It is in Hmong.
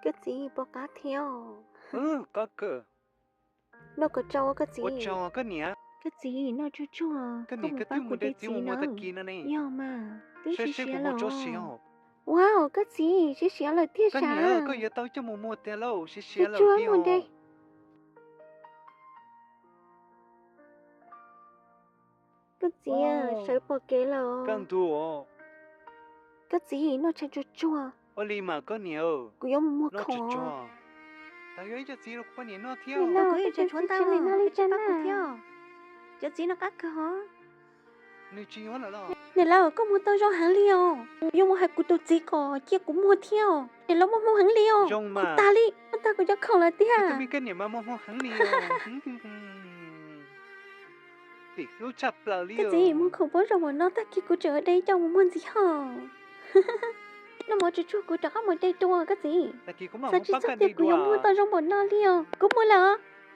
Koj txiv, pom qab thiab. Qab kawg. Noj kom tsau koj txiv. Ua tsaug koj niam. Koj txiv, noj tsuag tsuag, koj mus pab kuv de txiv na. Yog mas, twb siav siav lawm. Wow, koj txiv, siav siav lawm tiag sas. Koj yuav tau coj mus muag tiag lauj, siav siav lawm tiag. Koj txiv, sawv pom kev lawm. Koj txiv, noj tshais tsuag tsuag. Ua li mas koj niam, kuv yuav mus muag khoom. Tau yuav ib co txiv rau kuv poj niam noj thiab. Niam laus, koj tseem tshuav ntau li no li cas na? Cov txiv no qab kawg hos. Niam laus, koj muag tau zoo heev li os. Yuav mus hais kuv tus txiv kom cia kuv muag thiab os. Niam laus muag hmoo heev li os. Zoo mas, tag li, muag tag kuv cov khoom lawm tiag. Tus me koj niam mas muag hmoo heev li os. Tim hlub tshaj plaws li. Koj txiv, muag khoom puab zoo npaum no, tag kis kuv tseem de ib co mus muag ntxiv hos. Noj mov tsuag tsuag, kuv rov qab mus de dua koj txiv. Xav tsis txog tias kuv yuav muag tau zoo npaum no li os. Kuv mus lawm.